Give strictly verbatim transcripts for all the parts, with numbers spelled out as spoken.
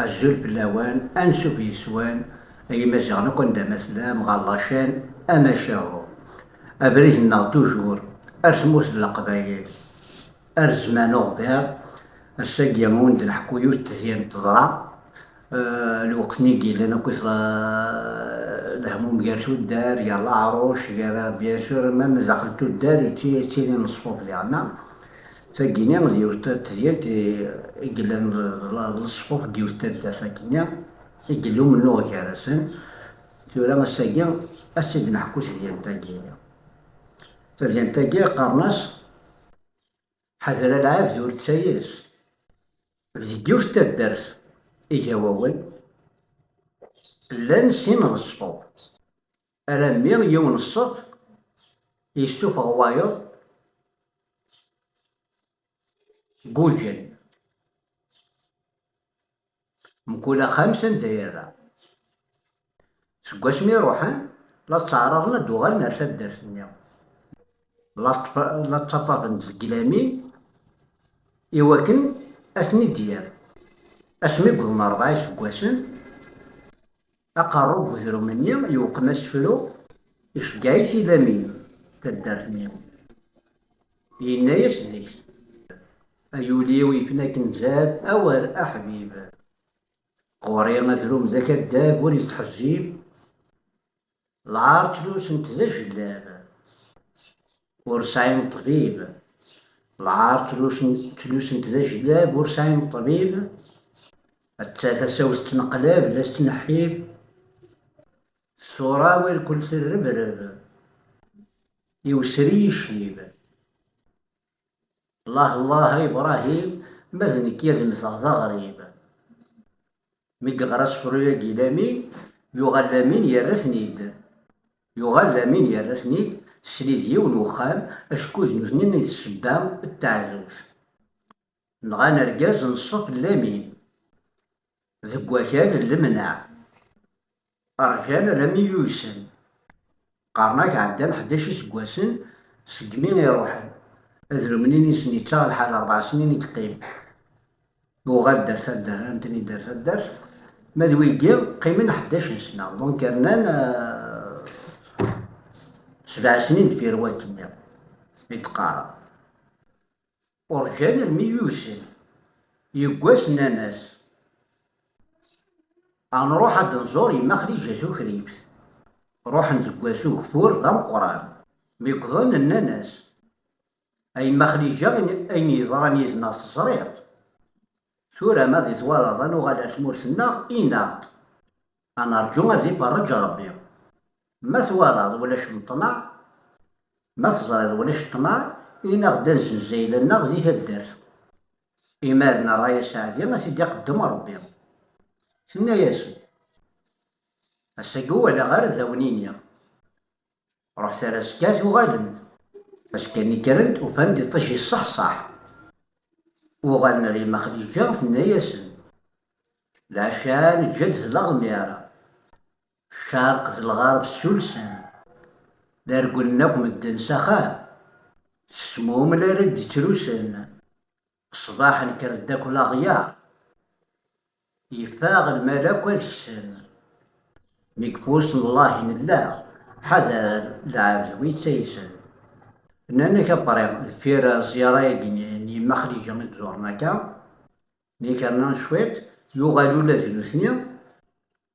Azul fell-awen, ansuf yes-wen, ay Imaziɣen akk anda ma tellam, ɣer la chaîne Amacahu. Abrid-nneɣ toujours ar tmurt n Leqbayel, ar zzman uɣbir. Ass-agi ur d-neḥku yiwet tedyant teḍra. Eh, lweqt-nni i yellan akk, eh, lehmum gar tuddar, gar leɛruc, gar, bien sûr, même daxel tuddar yetti-, yettilin leṣfuf diɣenna. Tagini d yiwet n tedyant i, i yellan d, d, d leṣfuf deg yiwet taddart akkenni, i yella umennuɣ gar-asen. Tura ass-agi, ad tt-id-neḥku tedyant-agi. Tadyant-agi qqaren-as: "Ḥader a lɛebd ur ttayes." Deg yiwet taddart, Igawawen, llan sin n leṣfuf. Alammi yiwen n ṣṣef yessufeɣ wayeḍ guǧen. Mkul axxam s anda yerra. Seg wasmi i ruḥen, la ttaɛraḍen ad d-uɣalen ar taddart-nni. La ṭṭf-, la ttaṭṭafen deg lamin i wakken ad ten-id-yerr. Asmi wwḍen rebɛa iseggasen, aqerru n wedrum-nni yewqem asefru, iceggeɛ-it i lamin taddart-nni. Yenna-yas deg-s: "Ay ul-iw yifen akken zad, awer aḥbib. Ɣur-i adrum d akaddab ur yettḥezzib. Lɛar ttlusent d ajellab, ur sɛin ṭṭbib. Lɛar ttlusent, ttlusent d ajellab, ur sɛin ṭṭbib. Atta tasa-w tettneqlab, la tettneḥḥib. Ṣṣura-w irkul terrebreb, iwser-iyi ccib. Allah, Allah, a Ibrahim, ma d nekk ad mmteɣ d aɣrib." Mi yeɣra asefru-agi i Lamin, yuɣal Lamin yerra-ten-id. Yuɣal Lamin yerra-ten-id, srid yiwen uxxam, acku d nutni i d ssebba n teɛdukt. Nɣan argaz n ṣṣef n Lamin deg wakal n lemneɛ. Rjan alammi yuysen. Qqaren-ak ɛeddan ḥdac iseggasen segmi i ruḥen. Adrum-nni-nsen yettaɣ lḥal, rebɛa snin i yeqqim. Yuɣal-d ar taddart, ntni-d ar taddart. Ma d wigi, qqimen ḥdac n sna. Donc, rnan, euh, sebɛa snin deffir wakkenni i d-qqareɣ. Ur rǧan almi yuysen. Yeggas nnan-as: "Ad nruḥ ad nẓur yemma Xliǧa Tukribt." Ruḥen deg wass ugeffur d ameqqran. Mi wwḍen, nnan-as: "A yemma Xliǧa, ayen yeḍran yid-neɣ teẓriḍ. Tura ma di twalaḍ ad nuɣal ar tmurt-nneɣ, ini-aɣ-d. Ad nerǧu ad iferreǧ Rebbi. Ma twalaḍ ulac ṭṭmeɛ, ma teẓriḍ ulac ṭṭmeɛ, ini-aɣ-d ad nzenzay ayla-nneɣ di taddart. Imi ara nerra aseɛdi, ad t-id-iqeddem Rebbi." Tenna-yasen: "Ass-agi ur walaɣ ara d awen-iniɣ." Ruḥet ar azekka tuɣalem-d. Azekka-nni kkren-d, ufan-d iṭij yesseḥṣaḥ. Uɣalen ar yemma Xliǧa, tenna-yasen: "Lɛecca neǧǧa-d d leɣmir. Ccerq d lɣerb ssulsen. La regglen akk medden s axxam. S ssmum la ara d-ittrusen. Ṣṣbeḥ nekker-d akk laɣyar. Yeffeɣ lmal akk ad ksen. Mi deg ufus n Allah i nella, ḥader lɛebd wi ttaysen." Nnan-ak apri, deffir ẓẓyara-agi n, n yemma Xliǧa i d-zuren akka, mi kernan cwiṭ, yuɣal ula d nutni,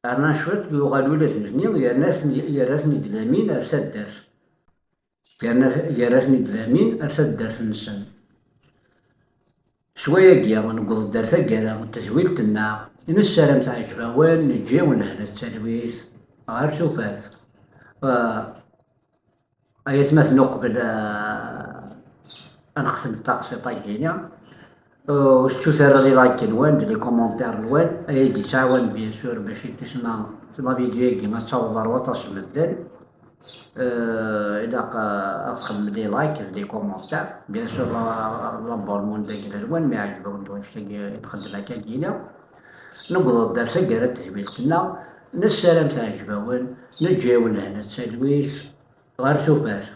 rnan cwiṭ, yuɣal ula d nutni, yerna-ten-, yerra-ten-id Lamin ar taddart. Yerna, yerra-ten-id Lamin ar taddart-nsen. S wayagi, newweḍ-d ar taggara n tedwilt-nneɣ. Nessaram teɛjeb-awen, neǧǧa-yawen lehna d talwit ɣer tufat. Ah, ay atmaten, uqbel, ah, ad nextem taqsiṭ-agi-ni, ah, ur tettut ara les likes-nwen d les commentaires-nwen, ayagi yettɛawan, bien sûr, bac i tisma la vidéo-agi ad taweḍ ɣer waṭas n medden. Euh, ilaq, euh, ad txedmem les likes d les commentaires. Bien sûr, la, l'abonnement d agla-nwen, mi ɛejbeɣ-d wannect-agi i nxeddem akka-agi-ni. Newweḍ-d ar taggara n tedwilt-nneɣ, nessaram teɛjeb-awen, neǧǧa-yawen lehna d talwit, ɣer tufat.